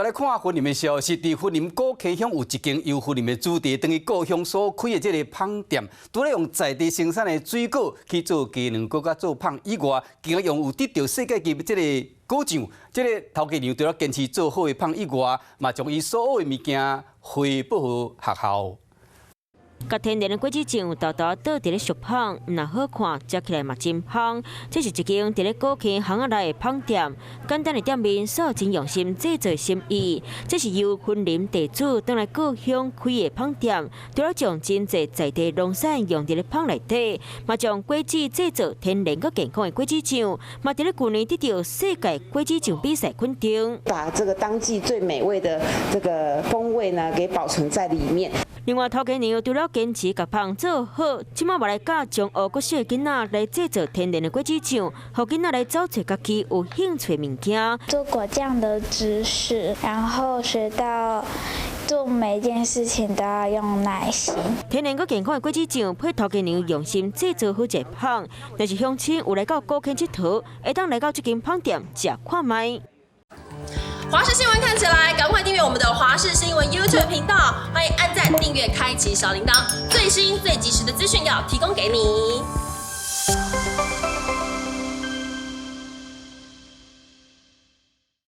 來看雲林的消息，佇雲林古坑鄉有一間由雲林的子弟轉去故鄉所開的這个麭店，除了用在地生產的水果去做雞卵糕佮做麭以外，更加用有得著世界級這个果醬。這个頭家娘除了堅持做好的麭以外，嘛將伊所學的物件回報予學校。共天然的果子醬沓沓倒佇咧熟麭，毋但好看，食起來嘛真芳。這是一間佇咧古坑巷仔內的麭店，簡單的店面，煞真用心製作心意。這是由雲林地主轉來故鄉開的麭店，除了將真濟在地農產用佇咧麭內底，嘛將果子製作天然閣健康的果子醬，嘛佇咧舊年得著世界果子醬比賽肯定。把這個當季最美味的這個風味呢，給保存在裡面。另外，頭家娘除了堅持共麭做好，這擺嘛來教中學國小的囡仔來製作天然的果子醬，予囡仔來找揣家己有興趣的物件。做果醬的知識，然後學到做每一件事情都要用耐心。天然閣健康的果子醬，配頭家娘用心製作好一个麭，若是鄉親有來到古坑𨑨迌，會當來到這間麭店食看覓。華視新聞看起來，趕快訂閱我們的華視新聞 YouTube 頻道，歡迎按讚、訂閱、開啟小鈴鐺，最新最及時的資訊要提供給你。